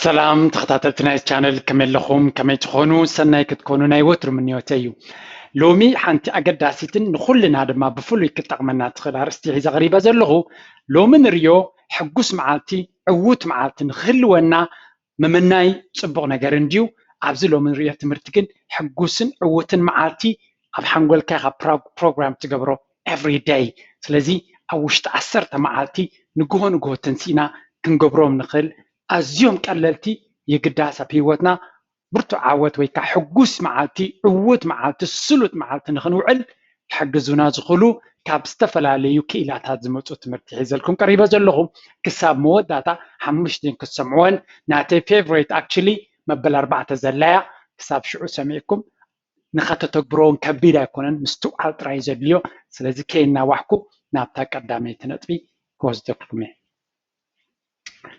ሰላም ተኸታተልቲ ናይ ቻነል፣ ከመይ ኣለኹም? ከመይ ትኾኑ? ሰናይ ክትኮኑ ናይ ወትሩ ምንዮተይ እዩ። ሎሚ ሓንቲ ኣገዳሲትን ንኹልና ድማ ብፍሉይ ክትጠቕመና ትኽእል ኣርእስቲ ሒዘ ቀሪበ ዘለኹ። ሎሚ ንሪኦ ሕጉስ መዓልቲ፣ ዕዉት መዓልቲ ንክህልወና ምምናይ ጽቡቕ ነገር እንድዩ። ኣብዚ ሎሚ ንሪኦ ትምህርቲ ግን ሕጉስን ዕዉትን መዓልቲ ኣብ ሓንጎልካ ኢኻ ፕሮግራም ትገብሮ every day። ስለዚ ኣብ ውሽጢ ዓሰርተ መዓልቲ ንግሆ ንግሆ ተንሲእና ክንገብሮም ንኽእል ኣዝዮም ቀለልቲ የግዳስ ኣብ ህይወትና ብርቱዕ ዓወት ወይ ከዓ ሕጉስ መዓልቲ፣ ዕዉት መዓልቲ፣ ስሉጥ መዓልቲ ንኽንውዕል ክሕግዙና ዝኽእሉ ካብ ዝተፈላለዩ ክኢላታት ዝመፁ ትምህርቲ ሒዘልኩም ቀሪበ ዘለኹ። ክሳብ መወዳእታ ሓሙሽተን ክትሰምዕወን ናተይ favorite actually መበል ኣርባዕተ ዘላያ ክሳብ ሽዑ ሰሚዕኩም ንኸተተግብሮውን ከቢድ ኣይኮነን፣ ምስትውዓል ጥራይ ዘድልዮ። ስለዚ ከየናዋሕኩ ናብታ ቀዳመይቲ ነጥቢ ክወስደኩም እየ።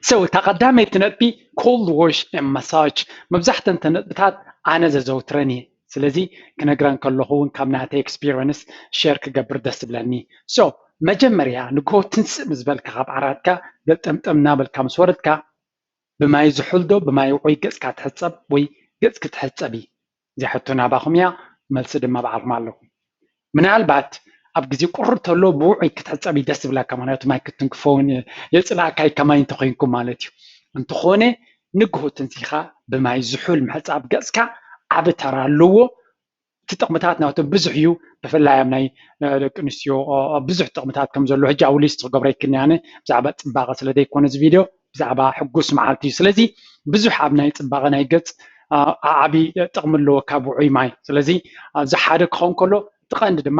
So እታ ቀዳመይቲ ነጥቢ cold wash and massage። መብዛሕተን እተን ነጥብታት ኣነ ዘዘውትረን እየ። ስለዚ ክነግረን ከለኹ እውን ካብ ናተይ experience share ክገብር ደስ ዝብለኒ። So መጀመርያ ንግሆ ትንስእ ምስ በልካ ካብ ዓራትካ ገልጠምጠም እናበልካ ምስ ወረድካ ብማይ ዝሑል ዶ ብማይ ውዑይ ገጽካ ትሕጸብ ወይ ገጽኪ ትሕጸቢ? እዚኣ ሕቶ ናባኹም እያ። መልሲ ድማ ባዕልኹም ኣለኹም። ምናልባት ኣብ ግዜ ቁሪ ተሎ ብውዑይ ክትሕጸብ እዩ ደስ ዝብለካ፣ ምክንያቱ ማይ ክትንክፎ እውን የጽላእካ እዩ፣ ከማይ እንተኾይንኩም ማለት እዩ። እንተኾነ ንግሆ ተንሲኻ ብማይ ዝሑል ምሕጻብ ገጽካ ዓቢ ተራ ኣለዎ። እቲ ጥቕምታት ናቱ ብዙሕ እዩ። ብፍላይ ኣብ ናይ ደቂ ኣንስትዮ ብዙሕ ጥቕምታት ከም ዘሎ ሕጂ ኣብ ሊስት ክገብሮ ይክኒ ኣነ ብዛዕባ ጽባቐ ስለ ዘይኮነ እዚ ቪድዮ ብዛዕባ ሕጉስ መዓልቲ እዩ። ስለዚ ብዙሕ ኣብ ናይ ጽባቐ ናይ ገጽ ዓቢ ጥቕሚ ኣለዎ ካብ ውዑይ ማይ። ስለዚ እዚ ሓደ ክኸውን ከሎ እቲ ቀንዲ ድማ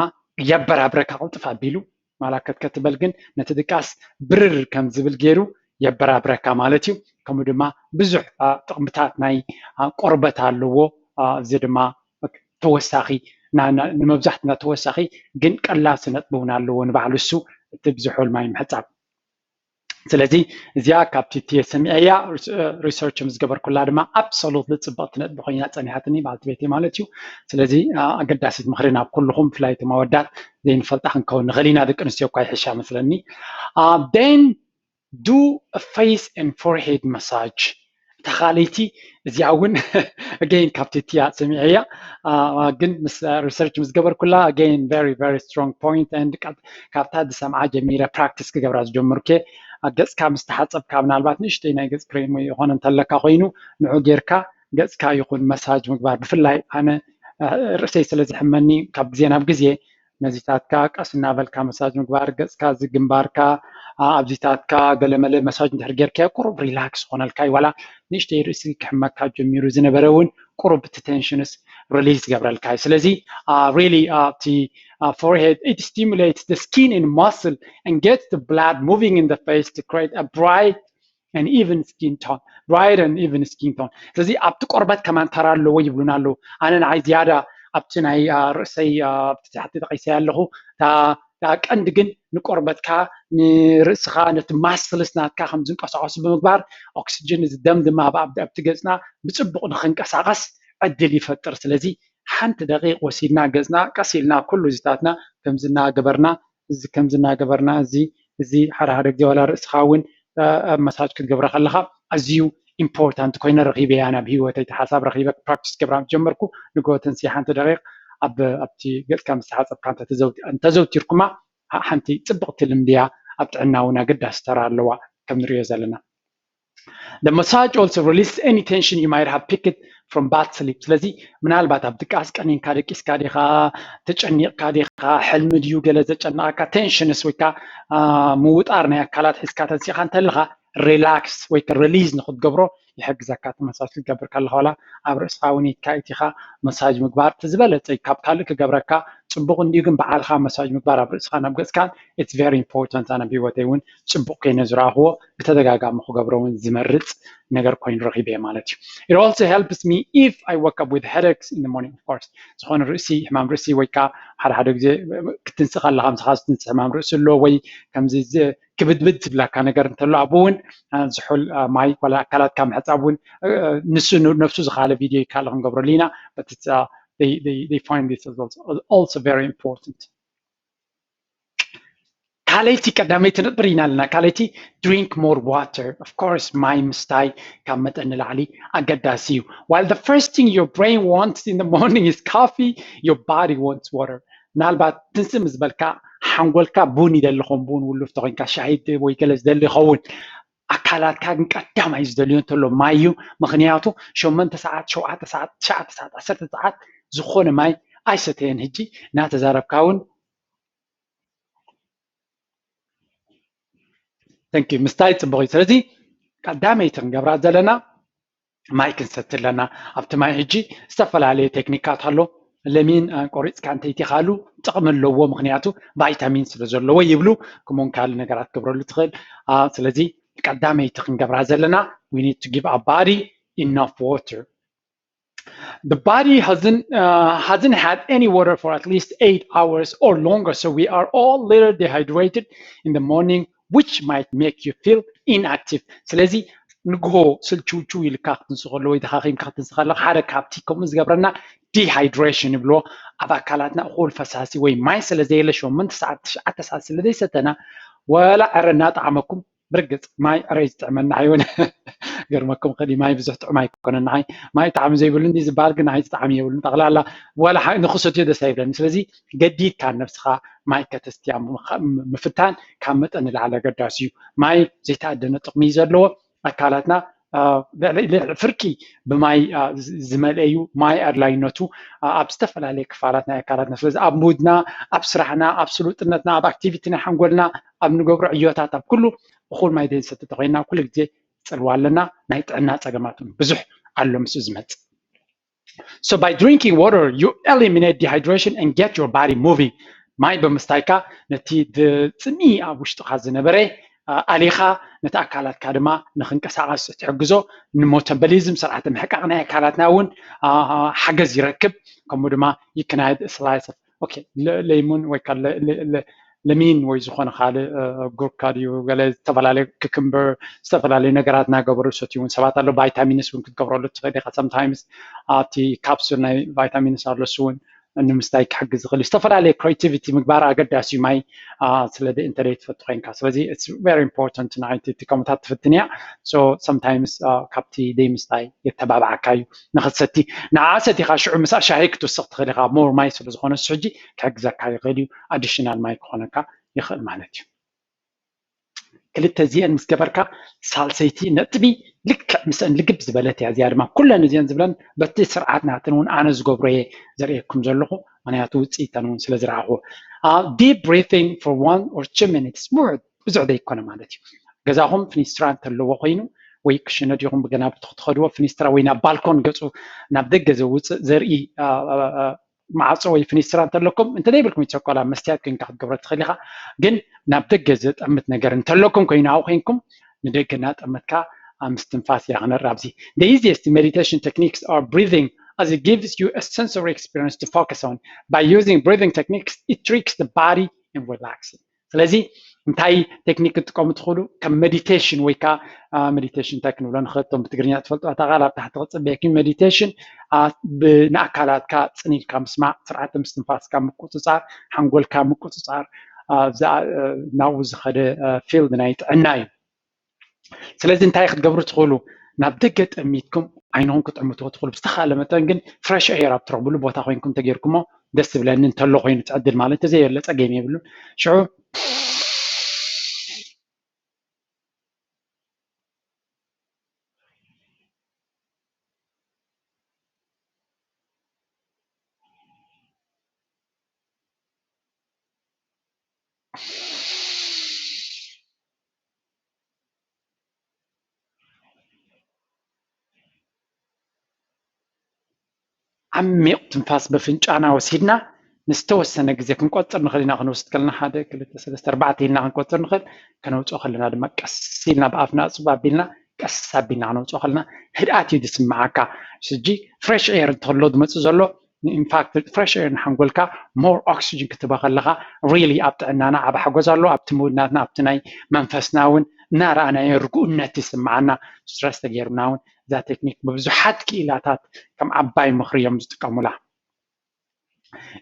የበራብረካ ቅልጥፍ ኣቢሉ ማላ ከትከትበል ግን ነቲ ድቃስ ብርር ከም ዝብል ገይሩ የበራብረካ ማለት እዩ። ከምኡ ድማ ብዙሕ ጥቕምታት ናይ ቆርበት ኣለዎ። እዚ ድማ ተወሳኺ ንመብዛሕትና ተወሳኺ ግን ቀላሲ ነጥቢ እውን ኣለዎ ንባዕሉ እሱ እቲ ብዝሑል ማይ ምሕፃብ። ስለዚ እዚኣ ካብ ቲቲ ሰሚዐያ ሪሰርች ምስ ገበርኩላ ድማ absolutely ፅብቕቲ ነጥቢ ኮይና ፀኒሓትኒ በዓልቲ ቤተይ ማለት እዩ። ስለዚ ኣገዳሲት ምኽሪ ናብ ኩልኹም ብፍላይ እቶም ኣወዳት ዘይንፈልጣ ክንከውን ንኽእል ኢና። ደቂ ኣንስትዮ እኳ ይሕሻ መስለኒ። Then do a face and forehead massage። እታ ካልኣይቲ እዚኣ እውን again ካብ ቲቲ እያ ሰሚዐያ ግን ምስ ሪሰርች ምስ ገበርኩላ again very very strong point and ካብታ ዝሰምዓ ጀሚረ ፕራክቲስ ክገብራ ዝጀመርኩ። ገፅካ ምስ ተሓፀብካ ምናልባት ንእሽተይ ናይ ገፅ ክሬም ወይ ዝኾነ እንተለካ ኮይኑ ንዑ ጌርካ ገፅካ ይኹን መሳጅ ምግባር። ብፍላይ ኣነ ርእሰይ ስለ ዝሕመኒ ካብ ግዜ ናብ ግዜ ነዚታትካ ቀስ እናበልካ መሳጅ ምግባር፣ ገፅካ፣ እዚ ግንባርካ፣ ኣብዚታትካ ገለመለ መሳጅ እንድሕር ጌርካዮ ቁሩብ ሪላክስ ዝኾነልካ እዩ። ዋላ ንእሽተይ ርእሲ ክሕመካ ጀሚሩ ዝነበረ እውን ቁሩብ እቲ ቴንሽንስ ሪሊዝ ዝገብረልካ እዩ። ስለዚ really እቲ forehead it stimulates the skin and muscle and gets the blood moving in the face to create a bright and even skin tone, bright and even skin tone። ስለዚ ኣብቲ ቆርበት ከማን ተራ ኣለዎ ይብሉና ኣለዉ። ኣነ ንዓይ ዝያዳ ኣብቲ ናይ ርእሰይ ኣብቲ ታሕቲ ጠቂሰ ኣለኹ። ቀንዲ ግን ንቆርበትካ ንርእስኻ ነቲ ማስልስ ናትካ ከም ዝንቀሳቀሱ ብምግባር ኦክሲጅን እዚ ደም ድማ ኣብቲ ገፅና ብፅቡቅ ንክንቀሳቀስ ዕድል ይፈጥር። ስለዚ ሓንቲ ደቂቅ ወሲድና ገፅና ቀስ ኢልና ኩሉ እዚታትና ከምዚ እናገበርና እዚ ከምዚ እናገበርና እዚ እዚ ሓደ ሓደ ግዜ ዋላ ርእስኻ እውን ኣብ መሳጅ ክትገብረ ከለኻ ኣዝዩ ኢምፖርታንት ኮይነ ረኺበያ ናብ ህይወተይ። እቲ ሓሳብ ረኺበ ፕራክቲስ ገብራ ምስ ጀመርኩ ንግሆ ተንስየ ሓንቲ ደቂቕ ኣብ ኣብቲ ገጽካ ምስ ተሓጸብካ እንተዘውቲርኩማ ሓንቲ ጽብቕቲ ልምዲ እያ። ኣብ ጥዕና እውን ኣገዳሲ ተራ ኣለዋ ከም ንሪኦ ዘለና። The massage also release any tension you might have picked from bad sleep። ስለዚ ምናልባት ኣብ ድቃስ ቀኒንካ ደቂስካ ዲኻ፣ ተጨኒቕካ ዲኻ፣ ሕልሚ ድዩ ገለ ዘጨነቐካ ቴንሽንስ ወይ ከዓ ምውጣር ናይ ኣካላት ሒዝካ ተንሲኻ እንተለኻ ሪላክስ ወይ ከዓ ሪሊዝ ንክትገብሮ ይሕግዘካ። እቲ መሳጅ ክትገብር ከለኻ ዋላ ኣብ ርእስኻ እውን ኢድካ ኢቲኻ መሳጅ ምግባር እቲ ዝበለፀ እዩ። ካብ ካልእ ክገብረካ ፅቡቕ እንዲዩ፣ ግን በዓልኻ መሳጅ ምግባር ኣብ ርእስኻ ናብ ገፅካ it's very important። ኣነ ብህይወተይ እውን ፅቡቕ ኮይነ ዝረኣኽዎ ብተደጋጋሚ ክገብሮ እውን ዝመርፅ ነገር ኮይኑ ረኺበ ማለት እዩ። It also helps me if I wake up with headaches in the morning, of course። ዝኾነ ርእሲ ሕማም ርእሲ ወይ ከዓ ሓደ ሓደ ግዜ ክትንስእ ከለኻ ምሳኻ ዝትንስእ ሕማም ርእሲ ኣሎ ወይ ከምዚ ክብድብድ ዝብላካ ነገር እንተሎ ኣብኡ እውን ዝሑል ማይ ዋላ ኣካላትካ ምሕፃብ እውን ንሱ ነብሱ ዝካለ ቪድዮ ይካለ ክንገብረሉ ኢና። They find this is also very important። ካልኣይቲ ቀዳመይቲ ነጥቢ ኢና ኣለና። ካልኣይቲ drink more water, of course ማይ ምስታይ ካብ መጠን ንላዕሊ ኣገዳሲ እዩ። While the first thing your brain wants in the morning is coffee, your body wants water. ምናልባት ትንስእ ምስ በልካ ሓንጎልካ ቡን ይደሊ ኸውን፣ ቡን ውሉፍ ተኮይንካ ሻሂ ወይ ገለ ዝደሊ ይኸውን። ኣካላትካ ግን ቀዳማይ ዝደልዮ እንተሎ ማይ እዩ። ምክንያቱ ሸሞንተ ሰዓት፣ ሸውዓተ ሰዓት፣ ትሽዓተ ሰዓት፣ ዓሰርተ ሰዓት ዝኾነ ማይ ኣይሰተየን። ሕጂ እናተዛረብካ እውን thank you ምስታይ ፅቡቅ እዩ። ስለዚ ቀዳመይቲ ክንገብራ ዘለና ማይ ክንሰቲ ኣለና። ኣብቲ ማይ ሕጂ ዝተፈላለየ ቴክኒካት ኣሎ። ለሚን ቆሪፅካ እንተይትኻሉ ጥቕሚ ኣለዎ፣ ምክንያቱ ቫይታሚን ስለ ዘለዎ ይብሉ። ከምኡውን ካልእ ነገራት ክገብረሉ ትኽእል። ስለዚ ቀዳመይቲ ክንገብራ ዘለና we need to give our body enough water. The body hasn't uh, hasn't had any water for at least eight hours or longer, so we are all little dehydrated in the morning, which might make you feel inactive. ስለዚ ንግሆ ስልችውችው ኢልካ ክትንስ ከሎ ወይ ተኻኺምካ ክትንስ ከለካ ሓደ ካብቲ ከምኡ ዝገብረና ዲሃይድሬሽን ይብልዎ። ኣብ ኣካላትና እኹል ፈሳሲ ወይ ማይ ስለ ዘየለ ሸሞንተ ሰዓት ትሽዓተ ሰዓት ስለ ዘይሰተና ወላ ዕረ እናጠዓመኩም ብርግፅ ማይ ዕረ እዩ ዝጥዕመና ይውን ገርመኩም ከዲ ማይ ብዙሕ ጥዑም ኣይኮነን ንዓይ። ማይ ጣዕሚ ዘይብሉ እንዲ ዝበሃል ግን ንዓይ ጣዕሚ የብሉን። ጠቕላላ ዋላ ንክሰትዮ ደስ ኣይብለኒ። ስለዚ ገዲድካ ነብስኻ ማይ ከተስትያ ምፍታን ካብ መጠን ንላዕሊ ኣገዳሲ እዩ። ማይ ዘይተኣደነ ጥቕሚ እዩ ዘለዎ። ኣካላትና ፍርቂ ብማይ ዝመልአ እዩ። ማይ ኣድላይነቱ ኣብ ዝተፈላለየ ክፋላት ናይ ኣካላትና፣ ስለዚ ኣብ ሙድና፣ ኣብ ስራሕና፣ ኣብ ስሉጥነትና፣ ኣብ ኣክቲቪቲ ናይ ሓንጎልና፣ ኣብ ንገብሮ ዕዮታት፣ ኣብ ኩሉ እኹል ማይ ዘይንሰቲ ተኮይንና ኩሉ ግዜ ፅልዋ ኣለና። ናይ ጥዕና ፀገማት እውን ብዙሕ ኣሎ ምስኡ ዝመፅእ። So by drinking water, you eliminate dehydration and get your body moving. ማይ ብምስታይካ ነቲ ጽምኢ ኣብ ውሽጥኻ ዝነበረ ኣሊኻ ነቲ ኣካላትካ ድማ ንክንቀሳቐስ ትሕግዞ። ንሞተበሊዝም ስርዓተ ምሕቃቕ ናይ ኣካላትና እውን ሓገዝ ይረክብ። ከምኡ ድማ ይክናየድ ስላይስ ኦኬ ለይሙን ወይ ለሚን ወይ ዝኾነ ካልእ ጉርካ ድዩ ገለ ዝተፈላለዩ ክክምበር ዝተፈላለዩ ነገራት እናገበሩ ዝሰትዩ እውን ሰባት ኣሎ። ቫይታሚንስ እውን ክትገብረሉ ትኽእል ኢኻ። ሰምታይምስ ኣብቲ ካፕሱል ናይ ቫይታሚንስ ኣሎ፣ እሱ እውን ንምስታይ ክሕግዝ ዝኽእል እዩ። ዝተፈላለየ ክሬቲቪቲ ምግባር ኣገዳሲ እዩ። ማይ ስለ እንተ ትፈቱ ኮይንካ ስለዚ very important ንዓይቲ ከምታት ትፍትን እያ። ሰምታይምስ ካብቲ ደይ ምስታይ የተባብዓካ እዩ ንክትሰቲ። ንዓ ሰቲኻ ሽዑ ምስኣ ሻሂ ክትውስኽ ትኽእል ኢኻ። ሞር ማይ ስለ ዝኾነ እሱ ሕጂ ክሕግዘካ ይኽእል እዩ። ኣዲሽናል ማይ ክኾነካ ይኽእል ማለት እዩ። ክልተ እዚአን ምስ ገበርካ ሳልሰይቲ ነጥቢ ልክዕ ምስአን ልግብ ዝበለት እያ። እዚኣ ድማ ኩለን እዚአን ዝብለን በቲ ስርዓት ናተን እውን ኣነ ዝገብሮ እየ ዘርእየኩም ዘለኹ፣ ምክንያቱ ውፅኢተን እውን ስለ ዝረኣኹ። Deep breathing for one or two minutes more ብዙሕ ዘይኮነ ማለት እዩ። ገዛኹም ፍኒስትራ እንተለዎ ኮይኑ ወይ ክሽነ ዲኹም ብገና ብትኽትኸድዎ ፍኒስትራ ወይ ናብ ባልኮን ገፁ ናብ ደገ ዘውፅእ ዘርኢ ማዕፆ ወይ ፍኒስትራ እንተለኩም እንተ ዘይብልኩም ይቸኮላ መስትያት ኮይንካ ክትገብሮ ትኽእል ኢኻ። ግን ናብ ደገ ዘጠምት ነገር እንተለኩም ኮይኑ ኣብኡ ኮይንኩም ንደገ እናጠመትካ ምስትንፋስ ኢና ክንርኢ ኣብዚ። The easiest meditation techniques are breathing as it gives you a sensory experience to focus on. By using breathing techniques, it tricks the body in relaxing. ስለዚ እንታይ ቴክኒክ ክትጥቀሙ ትኽእሉ ከም ሜዲቴሽን ወይ ከዓ ሜዲቴሽን እንታይ ክንብሎ ንኽእል እቶም ብትግርኛ ትፈልጡ ኣታ ቃል ኣብ ታሕቲ ክፅበየኪ። ሜዲቴሽን ንኣካላትካ ፅን ኢልካ ምስማዕ፣ ስርዓተ ምስትንፋስካ ምቁፅፃር፣ ሓንጎልካ ምቁፅፃር ናብኡ ዝኸደ ፊልድ ናይ ጥዕና እዩ። ስለዚ እንታይ ክትገብሩ ትኽእሉ? ናብ ደገ ጠሚትኩም ዓይንኹም ክትጥምትዎ ትኽእሉ። ብዝተኻለ መጠን ግን ፍረሽ ኤር ኣብ ትረኽብሉ ቦታ ኮይንኩም ተገይርኩሞ ደስ ዝብለኒ እንተሎ ኮይኑ ትዕድል ማለት ተዘየለ ፀገም የብሉን። ሽዑ ዓሚቕ ትንፋስ በፍንጫና ወሲድና ንዝተወሰነ ግዜ ክንቆፅር ንኽእል ኢና። ክንወስድ ከለና ሓደ ክልተ ሰለስተ ኣርባዕተ ኢልና ክንቆፅር ንኽእል። ከነውፅኦ ከለና ድማ ቀስ ኢልና ብኣፍና ኣፅብ ኣቢልና ቀስ ኣቢልና ከነውፅኦ ከለና ህድኣት እዩ ዝስምዓካ። ሕጂ ፍሬሽ ኤር እንተሎ ዝመፅእ ዘሎ ኢንፋክት ፍሬሽ ኤር ንሓንጎልካ ሞር ኦክሲጅን ክትህቦ ከለካ ሪሊ ኣብ ጥዕናና ዓብ ሓጎዝ ኣሎ። ኣብቲ ምውድናትና ኣብቲ ናይ መንፈስና እውን እናረኣናዮ ርጉእነት ይስምዓና። ስትረስ ተገይሩና እውን እዛ ቴክኒክ ብብዙሓት ክኢላታት ከም ዓባይ ምኽሪ እዮም ዝጥቀሙላ።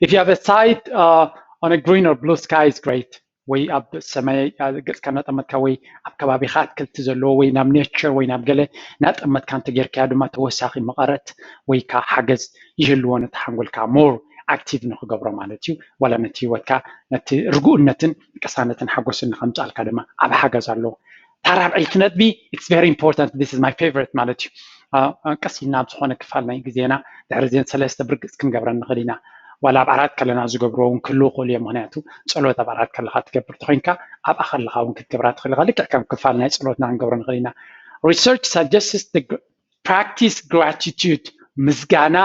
If you have a sight uh, on a green or blue sky is great. ወይ ኣብ ሰማይ ገፅካ እናጠመትካ ወይ ኣብ ከባቢካ ኣትክልቲ ዘለዎ ወይ ናብ ኔቸር ወይ ናብ ገለ እናጠመትካ እንተጌርካዮ ድማ ተወሳኺ መቐረት ወይ ከዓ ሓገዝ ይህልዎ ነቲ ሓንጎልካ more active ንክገብሮ ማለት እዩ። ዋላ ነቲ ህይወትካ ነቲ ርጉእነትን ቅሳነትን ሓጎስን ንከምፅኣልካ ድማ ኣብ ሓገዝ ኣለዎ። እታ ራብዐይቲ ነጥቢ it's very important, this is my favorite ማለት እዩ። ቀስ ኢልና ኣብ ዝኾነ ክፋል ናይ ግዜና ድሕሪ ዜን ሰለስተ ብርግፅ ክንገብረ ንኽእል ኢና። ዋላ ኣብ ዓራት ከለና ዝገብርዎ እውን ክህልው ክእሉ እዮም። ምክንያቱ ፀሎት ኣብ ዓራት ከለካ ትገብር ተኮይንካ ኣብኣ ከለካ እውን ክትገብራ ትኽእል ኢኻ። ልክዕ ከም ክፋል ናይ ፀሎትና ክንገብሮ ንኽእል ኢና። Research suggests the practice gratitude, ምስጋና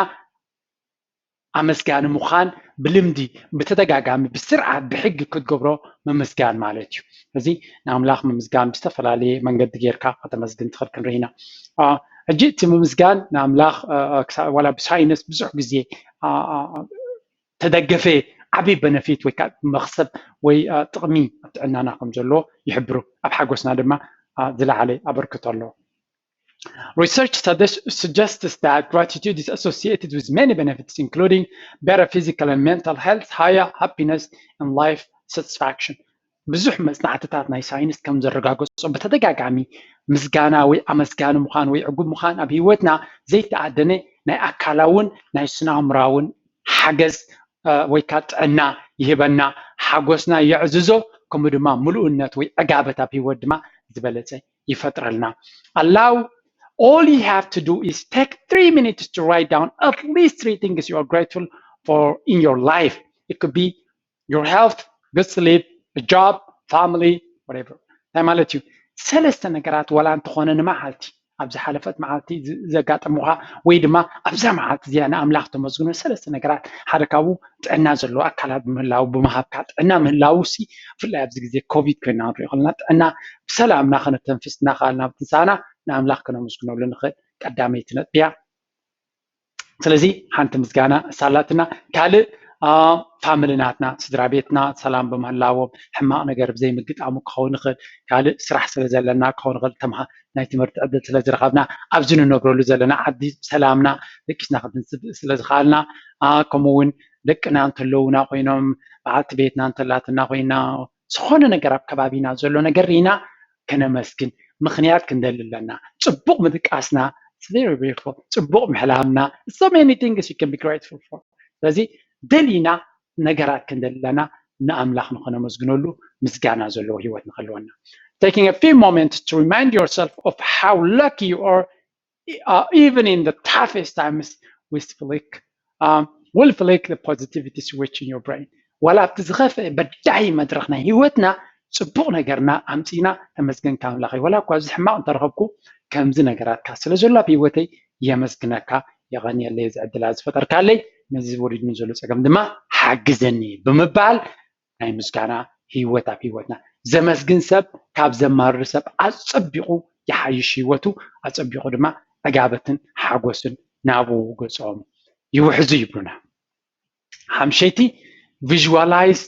ኣመስጋኒ ምዃን ብልምዲ ብተደጋጋሚ ብስርዓት ብሕጊ ክትገብሮ ምምስጋን ማለት እዩ። እዚ ንኣምላኽ ምምስጋን ብዝተፈላለየ መንገዲ ጌርካ ከተመስግን ትኽእል ክንርኢ ኢና። ሕጂ እቲ ምምስጋን ንኣምላኽ ዋላ ብሳይንስ ብዙሕ ግዜ ተደገፈ ዓብዪ በነፊት ወይ ከዓ መኽሰብ ወይ ጥቕሚ ኣብ ጥዕናና ከም ዘለዎ ይሕብሩ። ኣብ ሓጎስና ድማ ዝለዓለ ኣበርክቶ ኣለዎ። Research suggests that gratitude is associated with many benefits, including better physical and mental health, higher happiness, and life satisfaction. ብዙሕ መጽናዕትታት ናይ ሳይንስ ከም ዘረጋገጾ ብተደጋጋሚ ምስጋና ወይ ኣመስጋኒ ምዃን ወይ ዕጉብ ምዃን ኣብ ህይወትና ዘይተኣደነ ናይ ኣካላውን ናይ ስነ ኣእምራውን ሓገዝ ወይ ከዓ ጥዕና ይህበና፣ ሓጎስና የዕዝዞ፣ ከምኡ ድማ ምሉእነት ወይ ዕጋበት ኣብ ህይወት ድማ ዝበለጸ ይፈጥረልና። Allow all you have to do is take three minutes to write down at least three things you are grateful for in your life. It could be your health, good sleep, a job, family, whatever. እንታይ ማለት እዩ? ሰለስተ ነገራት ዋላ እንተኾነ ንመዓልቲ ኣብ ዝሓለፈት መዓልቲ ዘጋጠሙካ ወይ ድማ ኣብዛ መዓልቲ እዚኣ ንኣምላኽ ተመስግኖ ሰለስተ ነገራት ሓደ ካብኡ ጥዕና ዘለዎ ኣካላት ምህላው ብምሃብካ ጥዕና ምህላው ሲ ብፍላይ ኣብዚ ግዜ ኮቪድ ኮይና ንሪኦ ከለና ጥዕና ብሰላምና ከነተንፍስ እናኸኣልና ብትንሳና ንኣምላኽ ከነመስግነሉ ንኽእል ቀዳመይቲ ነጥቢ እያ። ስለዚ ሓንቲ ምስጋና ሳላትና ካልእ ፋምሊ ናትና ስድራ ቤትና ሰላም ብምህላዎም ሕማቕ ነገር ብዘይምግጣሙ ክኸውን ይኽእል ካልእ ስራሕ ስለ ዘለና ክኸውን ይኽእል ተምሃ ናይ ትምህርቲ ዕድል ስለ ዝረኸብና ኣብዚ ንነብረሉ ዘለና ዓዲ ሰላምና ደቂስና ክትንስብ ስለ ዝኸኣልና ከምኡ እውን ደቅና እንተለውና ኮይኖም በዓልቲ ቤትና እንተላትና ኮይና ዝኾነ ነገር ኣብ ከባቢና ዘሎ ነገር ርኢና ከነመስግን ምኽንያት ክንደሊ ኣለና። ፅቡቕ ምድቃስና very beautiful ፅቡቕ ምሕላምና so many things you can be grateful for። ስለዚ ደሊና ነገራት ክንደሊ ኣለና ንኣምላኽ ንኸነመስግነሉ ምስጋና ዘለዎ ህይወት ንኸልወና። Taking a few moments to remind yourself of how lucky you are, uh, even in the toughest times, will flick, um, will flick the positivity switch in your brain. ዋላ ኣብቲ ዝኸፍአ በዳሂ መድረኽ ናይ ህይወትና ፅቡቕ ነገርና ኣምፂና ተመስገንካ ኣምላኸይ። ዋላ እኳ እዚ ሕማቕ እንተረኸብኩ ከምዚ ነገራትካ ስለ ዘሎ ኣብ ህይወተይ የመስግነካ፣ የቐንየለይ እዚ ዕድላ ዝፈጠርካለይ፣ ነዚ ወሪድኒ ዘሎ ፀገም ድማ ሓግዘኒ ብምባል ናይ ምስጋና ህይወት ኣብ ህይወትና ዘመስግን ሰብ ካብ ዘማርር ሰብ ኣፀቢቑ ይሓይሽ ህይወቱ ኣፀቢቑ ድማ ዕጋበትን ሓጎስን ናብኡ ገፆም ይውሕዙ ይብሉና። ሓምሸይቲ visualize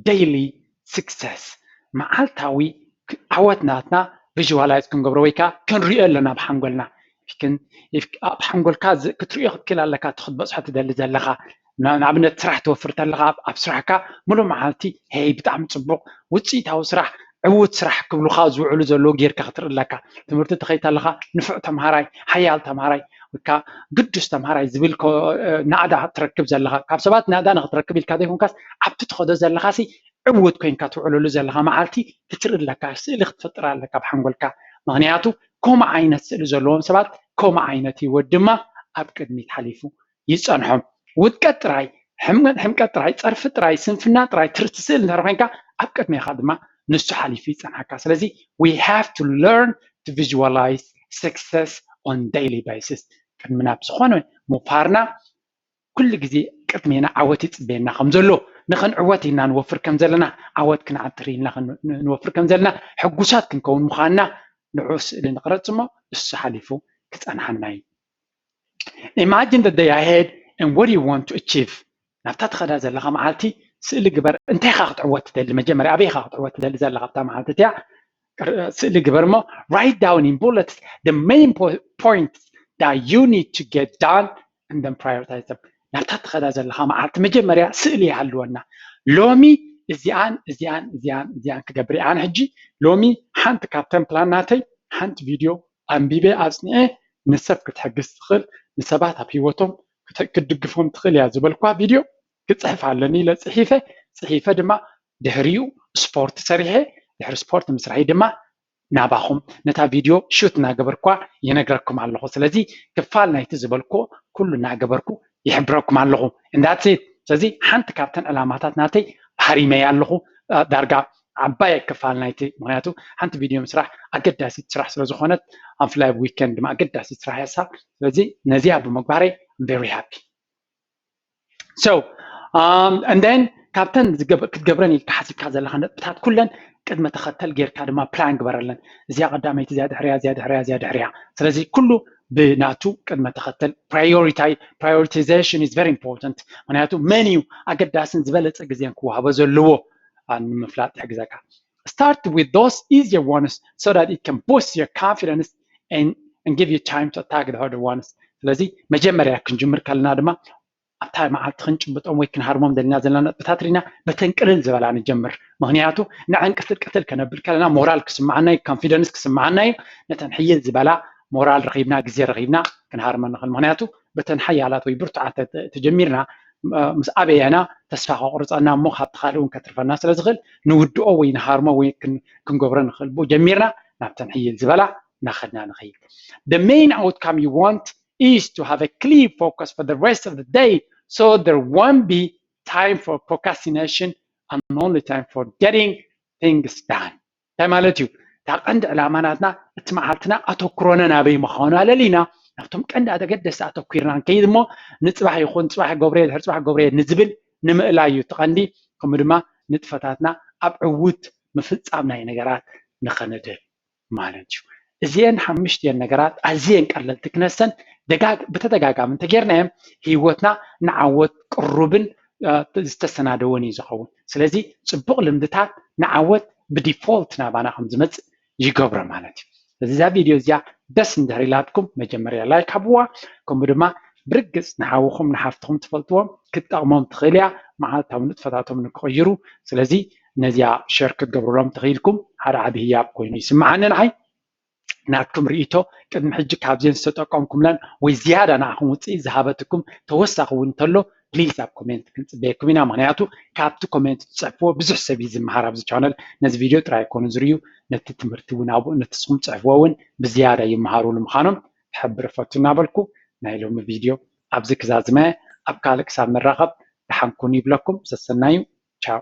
daily success መዓልታዊ ዓወት ናትና visualize ክንገብሮ ወይ ከዓ ክንሪኦ ኣለና ብሓንጎልና ኣብ ሓንጎልካ ክትሪኦ ክትክእል ኣለካ እቲ ክትበፅሖ ትደሊ ዘለካ ንኣብነት ስራሕ ትወፍር ተለካ ኣብ ስራሕካ ሙሉእ መዓልቲ ሄይ ብጣዕሚ ፅቡቅ ውፅኢታዊ ስራሕ ዕዉት ስራሕ ክብሉካ ዝውዕሉ ዘለዉ ጌርካ ክትርኢ ኣለካ ትምህርቲ ትኸይድ ኣለካ ንፉዕ ተምሃራይ ሓያል ተምሃራይ ወይካ ግዱስ ተምሃራይ ዝብል ናእዳ ትረክብ ዘለካ ካብ ሰባት ናእዳ ንክትረክብ ኢልካ ዘይኮንካስ ኣብቲ ትኸዶ ዘለካ ሲ ዕዉት ኮይንካ ትውዕለሉ ዘለካ መዓልቲ ክትርኢ ኣለካ ስእሊ ክትፈጥር ኣለካ ብሓንጎልካ ምክንያቱ ከምኡ ዓይነት ስእሊ ዘለዎም ሰባት ከምኡ ዓይነት ህይወት ድማ ኣብ ቅድሚት ሓሊፉ ይፀንሖም ውድቀት ጥራይ ሕምቀት ጥራይ ፀርፊ ጥራይ ስንፍና ጥራይ ትርቲ ስእሊ እንድሕር ኮይንካ ኣብ ቅድሜካ ድማ ንሱ ሓሊፉ ይፀንሓካ ስለዚ we have to learn to visualize success on daily basis ቅድሚ ናብ ዝኾነ ምውፋርና ኩሉ ግዜ ቅድሜና ዓወት ይፅበየና ከም ዘሎ ንክንዕወት ኢልና ንወፍር ከም ዘለና ዓወት ክንዓትር ኢልና ንወፍር ከም ዘለና ሕጉሳት ክንከውን ምዃንና ንዑ ስእሊ ንቅረፅ እሞ እሱ ሓሊፉ ክፀንሓና እዩ Imagine the day ahead and what you want to achieve ናብታ ትኸዳ ዘለካ መዓልቲ ስእሊ ግበር እንታይ ኢኻ ክትዕወት ትደሊ መጀመርያ ኣበይ ኢኻ ክትዕወት ትደሊ ዘለካ ኣብታ መዓልቲ እቲያ ስእሊ ግበር እሞ write down in bullets the main points that you need to get done and then prioritize them ናብታ ትኸዳ ዘለካ መዓልቲ መጀመርያ ስእሊ ይሃልወና ሎሚ እዚኣን እዚኣን እዚኣን እዚኣን ክገብር እየ። ኣነ ሕጂ ሎሚ ሓንቲ ካብተን ፕላን ናተይ ሓንቲ ቪድዮ ኣንቢበ ኣፅኒዐ ንሰብ ክትሕግዝ ትኽእል፣ ንሰባት ኣብ ህይወቶም ክት- ክትድግፎም ትኽእል እያ ዝበልኳ ቪድዮ ክፅሕፍ ኣለኒ ኢለ ፅሒፈ። ፅሒፈ ድማ ድሕሪኡ ስፖርት ሰሪሐ፣ ድሕሪ ስፖርት ምስራይ ድማ ናባኹም ነታ ቪድዮ ሹት እናገበርኳ ይነግረኩም ኣለኹ። ስለዚ ክፋል ናይቲ ዝበልኩ ኩሉ እናገበርኩ ይሕብረኩም ኣለኹ። እንዳትሴት ስለዚ ሓንቲ ካብተን ዕላማታት ናተይ ሃሪመያ ኣለኹ። ዳርጋ ዓባይ ክፋል ናይቲ ምክንያቱ ሓንቲ ቪድዮ ምስራሕ ኣገዳሲት ስራሕ ስለዝኾነት ኣብ ፍላይ ዊከንድ ድማ ኣገዳሲት ስራሕ ያሳ። ስለዚ ነዚኣ ብምግባረይ very happy። So and then ካብተን ክትገብረን ኢልካ ሓሲብካ ዘለካ ነጥብታት ኩለን ቅድመ ተኸተል ጌርካ ድማ ፕላን ግበረለን። እዚኣ ቀዳመይቲ፣ እዚኣ ድሕሪያ፣ እዚኣ ድሕሪያ፣ እዚኣ ድሕሪያ። ስለዚ ኩሉ ብናቱ ቅድመ ተኸተል priority prioritization is very important። ምክንያቱ መን እዩ ኣገዳስን ዝበለፀ ግዜን ክወሃቦ ዘለዎ ንምፍላጥ ይሕግዘካ። Start with those easier ones so that it can boost your confidence and, and give you time to attack the harder ones። ስለዚ መጀመርያ ክንጅምር ከለና ድማ ኣብታ መዓልቲ ክንጭብጦም ወይ ክንሃርሞም ዘለና ዘለና ነጥብታት ሪና በተን ቅልል ዝበላ ንጀምር። ምክንያቱ ንዐን ቅትል ቅትል ከነብል ከለና ሞራል ክስምዓና እዩ፣ ኮንፊደንስ ክስምዓና እዩ። ነተን ሕይል ዝበላ ሞራል ረኺብና ግዜ ረኺብና ክንሃርመ ንኽእል። ምክንያቱ በተን ሓያላት ወይ ብርቱዓት ተጀሚርና ምስ ኣበየና ተስፋ ከቁርፀና እሞ ካብቲ ካልእ እውን ከትርፈና ስለዝኽእል ንውድኦ ወይ ንሃርሞ ወይ ክንገብሮ ንኽእል። ብኡ ጀሚርና ናብተን ሕይል ዝበላ እናኸድና ንኸይድ። The main outcome you want is to have a clear focus for the rest of the day so there won't be time for procrastination and only time for getting things done. እንታይ ማለት እዩ? እታ ቀንዲ ዕላማ ናትና እቲ መዓልትና ኣተኩሮና ናበይ ምዃኑ ኣለሊና ናብቶም ቀንዲ ኣገደስቲ ኣተኩርና ንከይድ እሞ ንፅባሕ ይኹን ፅባሕ ገብረየ ድሕሪ ፅባሕ ገብረየ ንዝብል ንምእላይ እዩ እቲ ቀንዲ። ከምኡ ድማ ንጥፈታትና ኣብ ዕውት ምፍፃም ናይ ነገራት ንኸነድህብ ማለት እዩ። እዚአን ሓምሽቲአን ነገራት ኣዝየን ቀለልቲ ክነሰን ብተደጋጋሚ እንተጌርናዮም ህይወትና ንዓወት ቅሩብን ዝተሰናደወን እዩ ዝኸውን። ስለዚ ፅቡቕ ልምድታት ንዓወት ብዲፎልት ናባና ከም ዝመፅእ ይገብሮ ማለት እዩ። ስለዚ እዛ ቪድዮ እዚኣ ደስ እንድሕር ኢላትኩም መጀመርያ ላይክ ሃብዋ። ከምኡ ድማ ብርግፅ ንሓውኹም ንሓፍትኹም ትፈልጥዎም ክትጠቕሞም ትኽእል እያ። መዓልታዊ ንጥፈታቶም ንክቕይሩ። ስለዚ ነዚኣ ሸር ክትገብሩሎም ተኽኢልኩም ሓደ ዓብዪ ህያብ ኮይኑ ይስምዓኒ ንዓይ። ናትኩም ርእይቶ ቅድሚ ሕጂ ካብዚአን ዝተጠቀምኩምለን ወይ ዝያዳ ንዓኹም ውፅኢት ዝሃበትኩም ተወሳኺ እውን እንተሎ ፕሊዝ ኣብ ኮሜንት ክንፅበየኩም ኢና። ምክንያቱ ካብቲ ኮሜንት ትፅሕፍዎ ብዙሕ ሰብ እዩ ዝመሃር ኣብዚ ቻነል። ነዚ ቪድዮ ጥራይ ኣይኮኑ ዝርእዩ፣ ነቲ ትምህርቲ እውን ኣብኡ ነቲ ንስኹም ትፅሕፍዎ እውን ብዝያዳ ይመሃሩሉ ምዃኖም ክሕብር እፈቱ እናበልኩ ናይ ሎሚ ቪድዮ ኣብዚ ክዛዝመ። ኣብ ካልእ ክሳብ ንራኸብ ደሓን ኩኑ ይብለኩም። ሰሰናዩ። ቻው።